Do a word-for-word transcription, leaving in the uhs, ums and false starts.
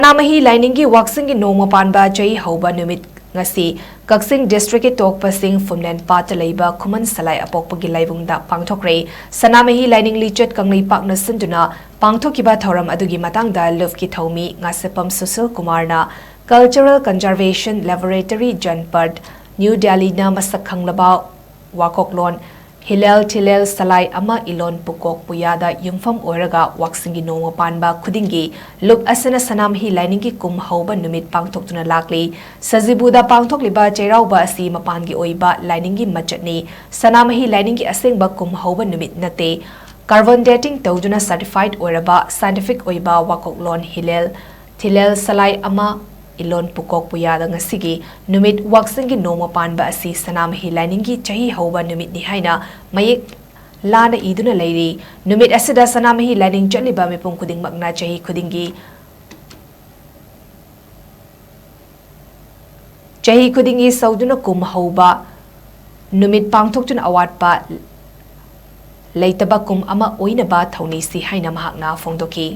ꯁꯅꯥꯃꯍꯤ ꯂꯥꯏꯅꯤꯡꯒꯤ ꯋꯥꯛꯆꯤꯡꯒꯤ ꯅꯣꯡꯃ ꯄꯥꯟꯕ ꯆꯍꯤ ꯍꯧꯕ ꯅꯨꯃꯤꯠ ꯉꯁꯤ ꯀꯛꯆꯤꯡ ꯗꯤꯁꯇ꯭ꯔꯤꯛꯀꯤ ꯇꯣꯛꯄꯁꯤꯡ ꯐꯨꯝꯂꯦꯟ ꯄꯥꯠꯇ ꯂꯩꯕ ꯈꯨꯃꯟ ꯁꯂꯥꯏ ꯑꯄꯣꯛꯄꯒꯤ ꯂꯥꯏꯕꯨꯡꯗ ꯄꯥꯡꯊꯣꯛꯈ꯭ꯔꯦ꯫ ꯁꯅꯥꯃꯍꯤ ꯂꯥꯏꯅꯤꯡ ꯂꯤꯆꯠ ꯀꯪꯂꯩꯄꯥꯛꯅ ꯁꯤꯟꯗꯨꯅ ꯄꯥꯡꯊꯣꯛꯈꯤꯕ ꯊꯧꯔꯝ ꯑꯗꯨꯒꯤ ꯃꯇꯥꯡꯗ ꯂꯨꯞꯀꯤ ꯊꯧꯃꯤ ꯉꯥꯁꯦꯞꯄꯝ ꯁꯨꯁꯤꯜ ꯀꯨꯃꯥꯔꯅ Cultural Conservation Laboratory ꯖꯟꯄꯠ, ꯅ꯭ꯌꯨ ꯗꯦꯜꯂꯤꯅ ꯃꯁꯛ ꯈꯪꯂꯕ ꯋꯥꯀꯣꯛꯂꯣꯟ ꯍꯤꯂꯦꯜ ꯊꯤꯂꯦꯜ ꯁꯂꯥꯏ ꯑꯃ ꯏꯂꯣꯟ ꯄꯨꯀꯣꯛ ꯄꯨꯌꯥꯗ ꯌꯨꯝꯐꯝ ꯑꯣꯏꯔꯒ ꯋꯥꯛꯆꯤꯡꯒꯤ ꯅꯣꯡꯃ ꯄꯥꯟꯕ ꯈꯨꯗꯤꯡꯒꯤ ꯂꯨꯞ ꯑꯁꯤꯅ ꯁꯅꯥꯃꯍꯤ ꯂꯥꯏꯅꯤꯡꯒꯤ ꯀꯨꯝ ꯍꯧꯕ ꯅꯨꯃꯤꯠ ꯄꯥꯡꯊꯣꯛꯇꯨꯅ ꯂꯥꯛꯂꯤ꯫ ꯁꯖꯤꯕꯨꯗ ꯄꯥꯡꯊꯣꯛꯂꯤꯕ ꯆꯩꯔꯥꯎꯕ ꯑꯁꯤ ꯃꯄꯥꯟꯒꯤ ꯑꯣꯏꯕ ꯂꯥꯏꯅꯤꯡꯒꯤ ꯃꯆꯠꯅꯤ꯫ ꯁꯅꯥꯃꯍꯤ ꯂꯥꯏꯅꯤꯡꯒꯤ ꯑꯁꯦꯡꯕ ꯀꯨꯝ ꯍꯧꯕ ꯅꯨꯃꯤꯠ ꯅꯠꯇꯦ꯫ ꯀꯥꯔꯕꯣꯟ ꯗꯦꯇꯤꯡ ꯇꯧꯗꯨꯅ ꯁꯔꯇꯤꯐꯥꯏꯗ ꯑꯣꯏꯔꯕ ꯁꯥꯏꯟꯇꯤꯐꯤꯛ ꯑꯣꯏꯕ ꯋꯥꯀꯣꯛꯂꯣꯟ ꯍꯤꯂꯦꯜ ꯊꯤꯂꯦꯜ ꯁꯂꯥꯏ ꯑꯃ ꯏꯂꯣꯟ ꯄꯨꯀꯣꯛ ꯄꯨꯌꯥꯗ ꯉꯁꯤꯒꯤ ꯅꯨꯃꯤꯠ ꯋꯥꯛꯆꯤꯡꯒꯤ ꯅꯣꯡꯃ ꯄꯥꯟꯕ ꯑꯁꯤ ꯁꯅꯥꯃꯍꯤ ꯂꯥꯏꯅꯤꯡꯒꯤ ꯆꯍꯤ ꯍꯧꯕ ꯅꯨꯃꯤꯠꯅꯤ ꯍꯥꯏꯅ ꯃꯌꯦꯛ ꯂꯥꯅ ꯏꯗꯨꯅ ꯂꯩꯔꯤ꯫ ꯅꯨꯃꯤꯠ ꯑꯁꯤꯗ ꯁꯅꯥꯃꯍꯤ ꯂꯥꯏꯅꯤꯡ ꯆꯠꯂꯤꯕ ꯃꯤꯄꯨꯝ ꯈꯨꯗꯤꯡꯃꯛꯅ ꯆꯍꯤ ꯈꯨꯗꯤꯡꯒꯤ ꯆꯍꯤ ꯈꯨꯗꯤꯡꯒꯤ ꯁꯧꯗꯨꯅ ꯀꯨꯝ ꯍꯧꯕ ꯅꯨꯃꯤꯠ ꯄꯥꯡꯊꯣꯛꯇꯨꯅ ꯑꯋꯥꯠꯄ ꯂꯩꯇꯕ ꯀꯨꯝ ꯑꯃ ꯑꯣꯏꯅꯕ ꯊꯧꯅꯤꯁꯤ ꯍꯥꯏꯅ ꯃꯍꯥꯛꯅ ꯐꯣꯡꯗꯣꯛꯈꯤ꯫